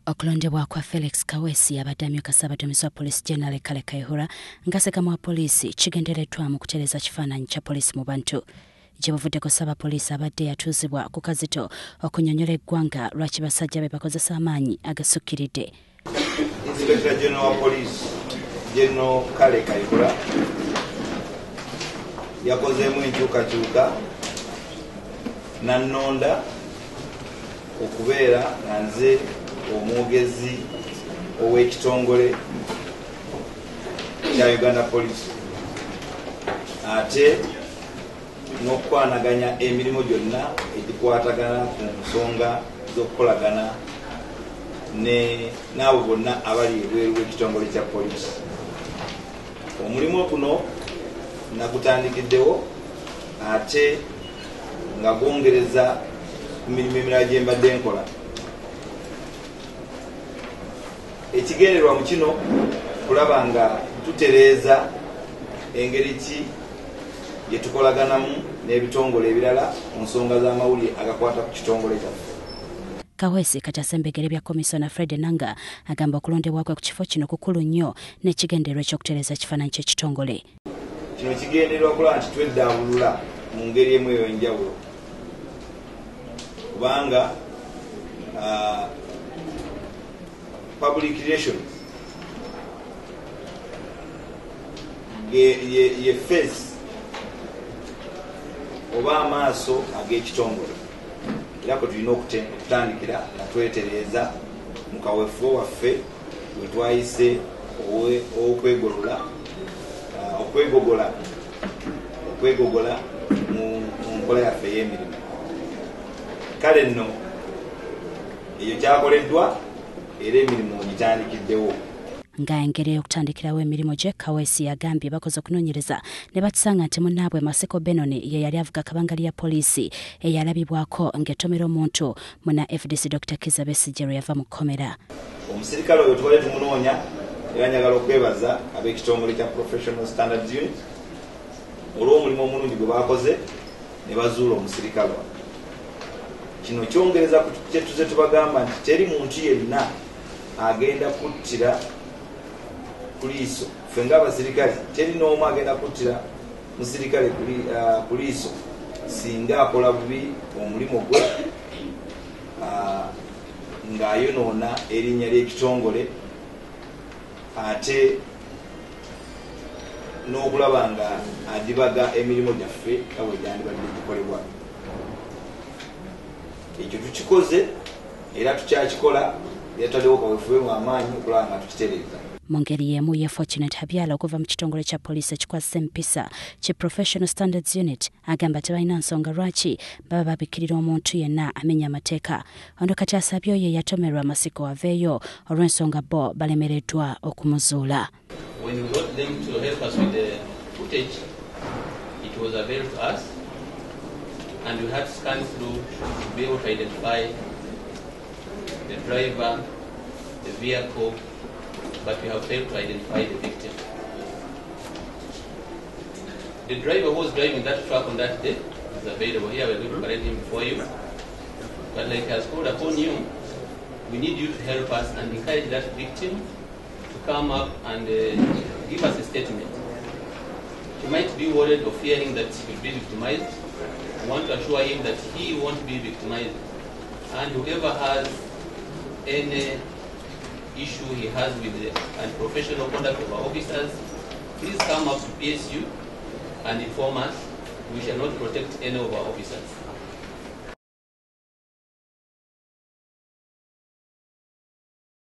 Okulondebwa kwa Felix Kaweesi abadde amyuka Ssaabaduumizi wa Poliisi General Kale Kayihura nga ssekama wa poliisi kigendereddwa mu kutereeza kifaananyi kya poliisi mu bantu. Gye buvuddeko Ssaabapoliisi abadde yatuuzibwa ku kazito okunnyonnyola eggwanga lwaki basajja be bakozesa amaanyi agasukkiridde. Inspector General wa Police General Kale Kayihura yakozeemu enkyukakyuka n'annonda okubeera nga nze omwogezi ow'ekitongole kya Uganda Police, ate n'okukwanaganya emirimu gyonna egikwatagana ku nsonga z'okukolagana n'abo bonna abali ebweru w'ekitongole kya poliisi. Omulimu guno nagutandikiddewo ate nga gwongereza ku mirimu emirala gye mbadde nkola. Ekigendererwa mu kino kulaba nga tutereeza engeri ki gye tukolaganamu n'ebitongole ebirala mu nsonga z'amawulire agakwata ku kitongole kyaffe. Kaweesi kati asembegere bya Komisona Fred Enanga agamba okulondebwa kwe ku kifo kino kukulu nnyo n'ekigendererwa eky'okutereeza ekifaananyi ky'ekitongole. Kino kigendererwa kulaba nti tweddaabulula mu ngeri emu ey'enjawulo, kubanga public relations ye face oba amaaso ag'ekitongole, era kwe tulina okutandikira nga twetereeza mu kaweefube waffe we twayise okwegogola mu nkola yaffe ey'emirimu. Kale nno eyo kyakoleddwa era emirimu gitandikiddewo. Nga engeri ey'okutandikirawo emirimu gye, Kaweesi yagambye bakoze okunoonyereza ne bakisanga nti munnaabwe Masiko Benoni ye yali avuga kabangali ya poliisi eyalabibwako ng'etomera omuntu munna FDC Dr. Kizza Besigye lwe yava mu kkomera. Omusirikale oyo tubadde tumunoonya, era njagala okwebaza ab'ekitongole kya Professional Standards Unit olw'omulimu omulungi gwe bakoze ne bazuula omusirikale ono. Kino kyongereza ku kye tuze tubagamba nti teri muntu yenna agenda kuttira kuliiso. Ffe ng'abasirikale teri n'omu agenda kuttira musirikale kuliiso singa akola bubi omulimu gwe ng'ayonoona erinnya ly'ekitongole, ate n'okulaba nga adibaga emirimu gyaffe nga bwe gyandibadde gikolebwa. Ekyo tukikoze era tukyakikola, era tutaddewo kaweefube w'amaanyi okulaba nga tukitereeza. Mu ngeri y'emu ye Fortunate Habyala okuva mu kitongole kya poliisi ekikwasisa empisa ki Professional Standards Unit agamba tebalina nsonga lwaki baba babikkirira omuntu yenna amenya amateeka. Ono kati asabye oyo eyatomerwa Masiko aveeyo olw'ensonga bo balemereddwa okumuzuula. When we got them to help us with the footage, it was available to us, and we had scanned through to be able to identify the driver, the vehicle, but we have failed to identify the victim. The driver who was driving that truck on that day is available here. We're going to parade him before you. But like I has called upon you, we need you to help us and encourage that victim to come up and give us a statement. He might be worried or fearing that he will be victimized. We want to assure him that he won't be victimized. And whoever has any issue he has with the unprofessional conduct of our officers, please come up to PSU and inform us. We shall not protect any of our officers.